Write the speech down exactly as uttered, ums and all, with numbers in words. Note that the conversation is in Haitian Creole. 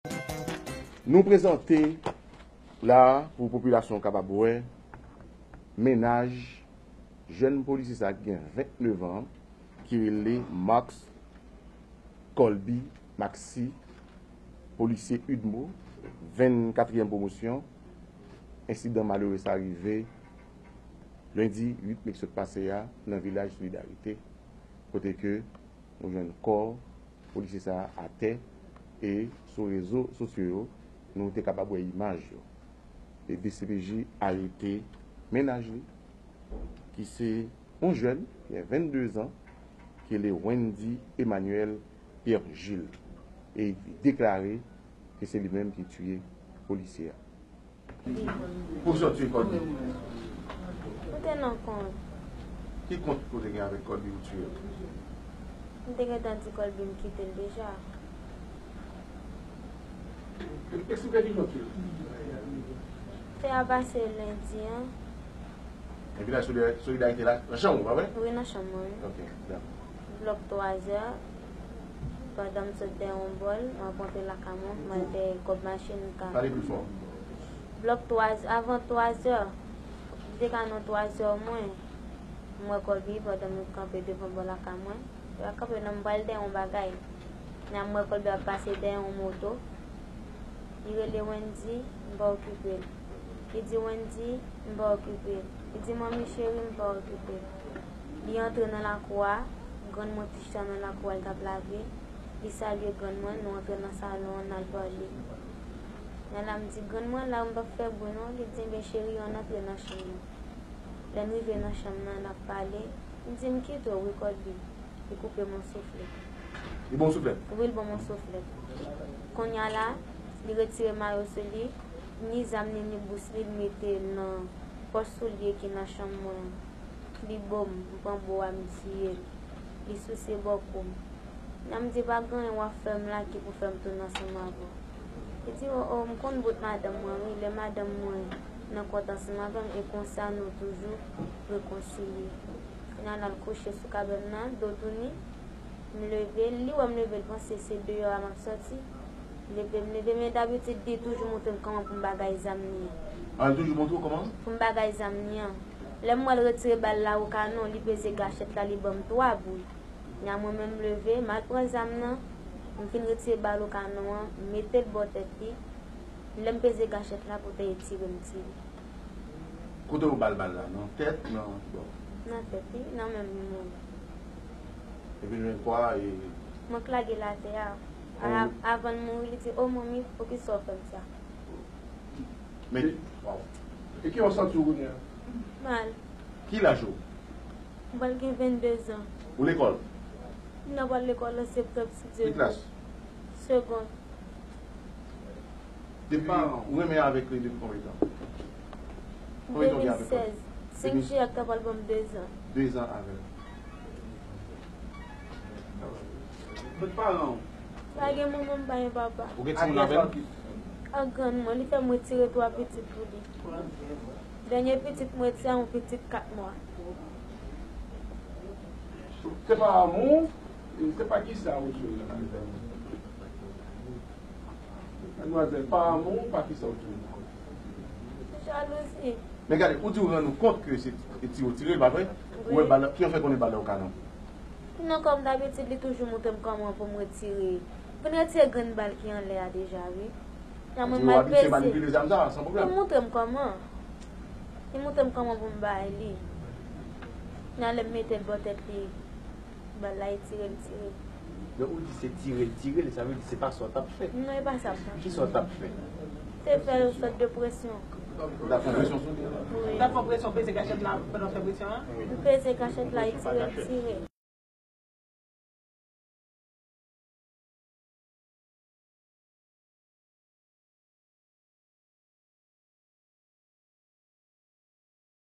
Nou prezante la pou popilasyon kapab wè mennaj jèn polisye sa ki gen vennnev an, ki rele Max Colby Maxi, polisye UDMO, vennkatriyèm pwomosyon. Ensidan malere sa rive lendi uit me ki sot pase a nan vilaj Solidarite, kote ke nou jwenn kò polisye sa a atè, e sou rezo sosyo yo, nou te kapab wè imaj yo. E D C P J arete mennaj li, ki se yon jèn, ki gen vennde zan, ki rele Wendy Emmanuel Pierre Gilles. E li deklare ke se li menm ki tiye polisye a. Pou sa w tiye Colby? Ou te nan kont. Ki kont ou te gen avèk Colby ou tiye l? M te gentan di Colby m kite l deja. Eksplike ki jan w tiye l. Fè a pase lendi an. Nan vilaj Solida-, Solidarite la, nan chanm ou, pa vre? Wi, nan chanm mwen, wi. Ok, dakò. Blòk twazè, pandan m sot dèyè yon bòl, m rankontre lakay mwen, m al dèyè kòb machin m ka. Pale pli fò. Blòk twazè, avan twazè, m te ka nan twazè mwen, m wè Colby pandan m kanpe devan bòl lakay mwen. L ap kanpe nan m pral dèyè yon bagay. Nan m wè Colby ap pase dèyè yon moto. Li rele Wendy, m pa okipe l. Li di Wendy, m pa okipe l. Li di manmi cheri, m pa okipe l. Li antre nan lakou a, grann mwen te chita nan lakou a, l t ap lave. Li salye grann mwen, nou antre nan salon an, n al pale. Nan la m di grann mwen, la m p ap fè bri non. Li di, ebyen cheri, ann antre nan chanm nan. Lè n rive nan chanm nan, n ap pale. M di m kite w wi Colby. Li koupe m yon souflèt. Li ba w souflèt? Wi, li ban m yon souflèt. Kounye a la, li retire mayo sou li, ni zam ni, ni bous li, li mete l nan pòch soulye ki nan chanm mwen an. Li bo m, m pran bo a, m tiye l. Li souse bò kou m. Nan m di pa gen anyen w ap fè m la ki pou fè m tounen ansanm avè w. Li di o, o, m konn bout madanm mwen wi, lè madanm mwen nan kont ansanm avè m, e konsa nou toujou rekonsilye. Kounye a l al kouche sou kabèn nan, do tounen. M leve, li wè m leve, l panse se deyò a m ap sòti. Leve, m leve, men dabitid li toujou montre m kòman pou m bagay zam li an. A, li toujou montre w kòman? Pou m bagay zam li an. Lè m wè l retire bal la o kanon, li peze gachèt la, li ban m twa bri. Nya mwen menm m leve, m al pran zam nan, m fin retire bal o kanon an, m mete l bò tèt li. Lè m peze gachèt la, pou tèt li tire m tire. Kote ou ba l bal la? Nan tèt, nan ki bò? Nan tèt li, nan menm li mouri. Epi l jwenn kwa e... Mwen k lage l atè a. A, avan l mouri, li di, o manmi, poukisa w fè m sa? Men, waw. E ki jan w santi w kounye a? Mal. Ki laj ou? M pral gen vennde zan. Ou lekòl? M nan pral lekòl an septanm, si Dye vle. Ki klas? Segond. Depi ou renmen avèk li depi konbyen tan? Konbyen tan ou gen avèk li? De mil sèz. Senk jiyè k ta pral ban m de zan. De zan avè l. Kot paran w? Pa gen manman, m pa gen papa. Ou gen timoun avè l? Ak grann mwen, li fè m retire twa pitit pou li. Dènye pitit mwen, se yon pitit kat mwa. Se pa amou, se pa kisa ou jwe la? Madmwazèl, pa amou, pa kisa w tou? Jalouzi. Men gade, ou di ou rann ou kont ke se ti ou tire l, pa vre? Wi. Ou wè bal la, ki jan w fè konnen bal la o kanon? Non, kòm dabitid, li toujou montre m kòman pou m retire. M fin retire grenn bal ki anlè a deja, wi. Nya mwen m al peze. Ou abitye manipile zam sa, san pwoblèm. Li montre m kòman. Li montre m kòman pou m bay li. Nya lè m mete l bò tèt li, bal la, li tire, li tire. Lè ou di se tire l tire l, sa vle di se pa sa w t ap fè. Non, e pa sa m t ap fè. Kisa w t ap fè? Se fè yon sòt de presyon. Ou t ap fè presyon sou li? Wi. Ou t ap fè presyon, peze kachèt la pandan w fè presyon an? M peze kachèt la, li tire, li tire.